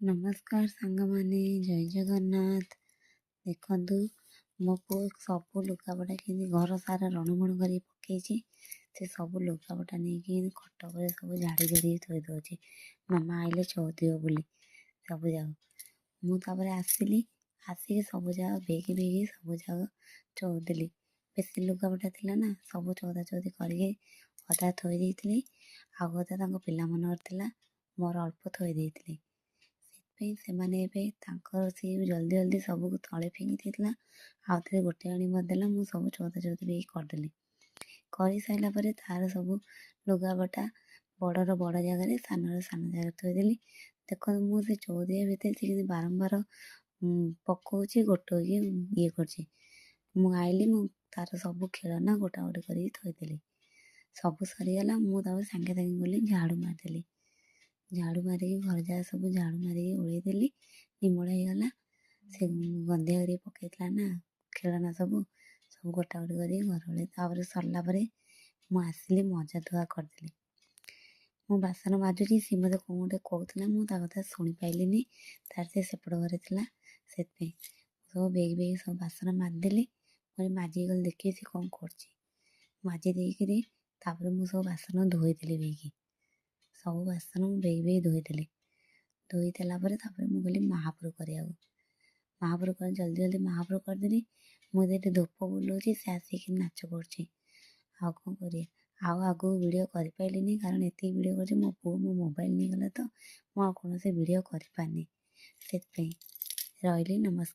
ନମସ୍କାର ସାଙ୍ଗମାନେ, ଜୟ ଜଗନ୍ନାଥ। ଦେଖନ୍ତୁ, ମୋ ପୁଅ ସବୁ ଲୁଗାପଟା କେମିତି ଘର ସାରା ରଣଭଣ କରିକି ପକେଇଛି। ସେ ସବୁ ଲୁଗାପଟା ନେଇକି ଖଟ ଉପରେ ସବୁ ଝାଡ଼ି ଝାଡ଼ିକି ଥୋଇ ଦେଉଛି, ମାମା ଆଇଲେ ଚଉଦିବ ବୋଲି ସବୁ ଯାକ। ମୁଁ ତାପରେ ଆସିଲି, ଆସିକି ସବୁ ଯାକ ବେଗି ବେଗି ସବୁ ଯାକ ଚଉଦିଲି। ବେଶୀ ଲୁଗାପଟା ଥିଲା ନା, ସବୁ ଚଉଦା ଚଉଦି କରିକି ଅଧା ଥୋଇ ଦେଇଥିଲି, ଆଉ ଅଧା ତାଙ୍କ ପିଲାମାନଙ୍କର ଥିଲା, ମୋର ଅଳ୍ପ ଥୋଇ ଦେଇଥିଲି। ସେଥିପାଇଁ ସେମାନେ ଏବେ ତାଙ୍କର ସିଏ ଜଲ୍ଦି ଜଲ୍ଦି ସବୁକୁ ତଳେ ଫିଙ୍ଗି ଦେଇଥିଲା, ଆଉ ଥରେ ଗୋଟେ ଆଣି ମୋତେ ଦେଲା। ମୁଁ ସବୁ ଚଉଦା ଚଉଦି ବେଗି କରିଦେଲି। କରିସାରିଲା ପରେ ତାର ସବୁ ଲୁଗାପଟା ବଡ଼ର ବଡ଼ ଜାଗାରେ, ସାନର ସାନ ଜାଗାରେ ଥୋଇଦେଲି। ଦେଖନ୍ତୁ, ମୁଁ ସେ ଚଉଦିଆ ଭିତରେ ସେ କେମିତି ବାରମ୍ବାର ପକଉଛି, ଗୋଟେଇକି ଇଏ କରୁଛି। ମୁଁ ଆଇଲି, ମୁଁ ତାର ସବୁ ଖେଳନା ଗୋଟା ଗୋଟି କରିକି ଥୋଇଦେଲି। ସବୁ ସରିଗଲା। ମୁଁ ତାପରେ ସାଙ୍ଗେ ସାଙ୍ଗେ ଗଲି, ଝାଡ଼ୁ ମାରିଦେଲି। ଝାଡ଼ୁ ମାରିକି ଘର ଯାକ ସବୁ ଝାଡ଼ୁ ମାରିକି ଓଳେଇଦେଲି, ନିମଳ ହେଇଗଲା। ସେ ଗନ୍ଧିଆ କରିକି ପକେଇଥିଲା ନା ଖେଳନା ସବୁ, ସବୁ ଗୋଟା ଗୋଟି କରିକି ଘର ଓଳେଇ। ତାପରେ ସରିଲା ପରେ ମୁଁ ଆସିଲି, ମଜା ଧୁଆ କରିଦେଲି। ମୁଁ ବାସନ ମାଜୁଛି, ସିଏ ମୋତେ କ'ଣ ଗୋଟେ କହୁଥିଲା, ମୁଁ ତା କଥା ଶୁଣିପାରିଲିନି। ତାର ସେ ସେପଟ ଘରେ ଥିଲା। ସେଥିପାଇଁ ସବୁ ବେଗି ବେଗି ସବୁ ବାସନ ମାଜିଦେଲି। ମୁଁ ମାଜିକି ଗଲି, ଦେଖିବି ସେ କ'ଣ କରୁଛି। ମାଜି ଦେଇକିରି ତାପରେ ମୁଁ ସବୁ ବାସନ ଧୋଇଦେଲି ବେଗି। ସବୁ ବାସନ ମୁଁ ବେଗି ବେଗି ଧୋଇଦେଲି। ଧୋଇ ଦେଲା ପରେ ତାପରେ ମୁଁ ଗଲି ମହାପ୍ରଭୁ କରିବାକୁ। ମହାପ୍ରଭୁ କରି ଜଲ୍ଦି ଜଲ୍ଦି ମହାପ୍ରଭୁ କରିଦେଲି। ମୁଁ ଯେଠି ଧୂପ ବୁଲଉଛି, ସେ ଆସିକି ନାଚ କରୁଛି। ଆଉ କ'ଣ କରିବା? ଆଉ ଆଗକୁ ଭିଡ଼ିଓ କରିପାରିଲିନି, କାରଣ ଏତିକି ଭିଡ଼ିଓ କରିଛି। ମୋ ପୁଅ ମୋ ମୋବାଇଲ୍ ନେଇଗଲା ତ ମୁଁ ଆଉ କୌଣସି ଭିଡ଼ିଓ କରିପାରିନି। ସେଥିପାଇଁ ରହିଲି, ନମସ୍କାର।